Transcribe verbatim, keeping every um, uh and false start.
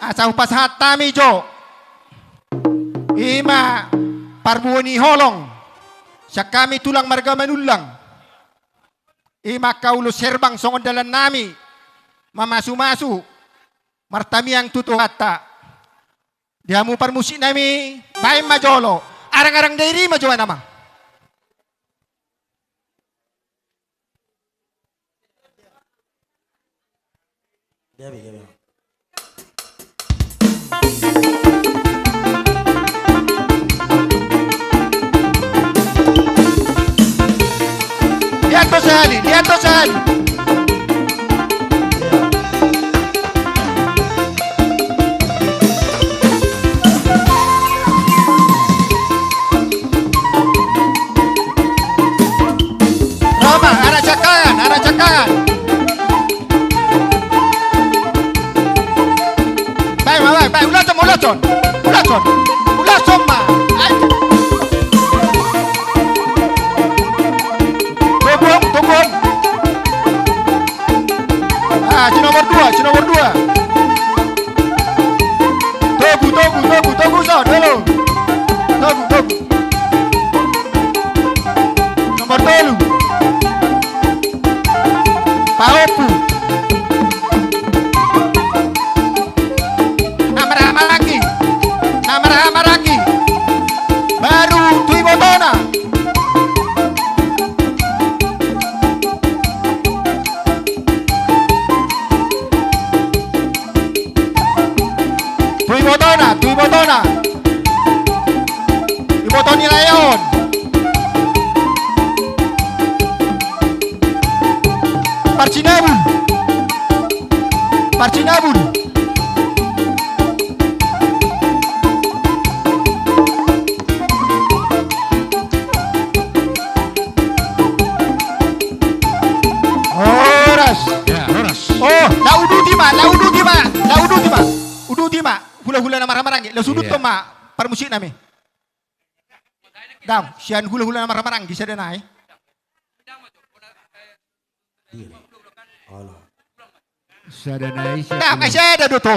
Asa hupasahat hami jo, i ma parbuo ni holong sian hami tulang marga Manullang. I ma angka ulos herbang songon dalannami mamasumasu martamiang tu Tuhanta. Di hamu parmusiknami, baen ma jolo. Arang-arang Dairi ma jo nama. Gabe, gabe. Lihat tu sahali, lihat tu sahali. Roma, anak cakangan, anak cakangan. Bae ma, bae, bae, ulason, ulason, ulason, ulason ma. Ai. Togong, togong. Ah, si nomor dua, si nomor dua. Togu, togu, togu, togu, son, halo. Togu, togu. Nomor tolu. Paopu. Na marhahamaranggi. Na marhahamaranggi. Baru tu ibotona. Tu ibotona, tu ibotona. Iboto ni lae on. Parsinabul. Parsinabul. Horas. Ya, horas. Oh, laos uduti ma, laos uduti ma, laos uduti ma. Uduti ma, hulahula na marhahamaranggi. Laos uduthon ma parmusiknami. Dang, sian hulahula na marhahamaranggi sada nai. Sada nai, sian. Dang, ai sada do to.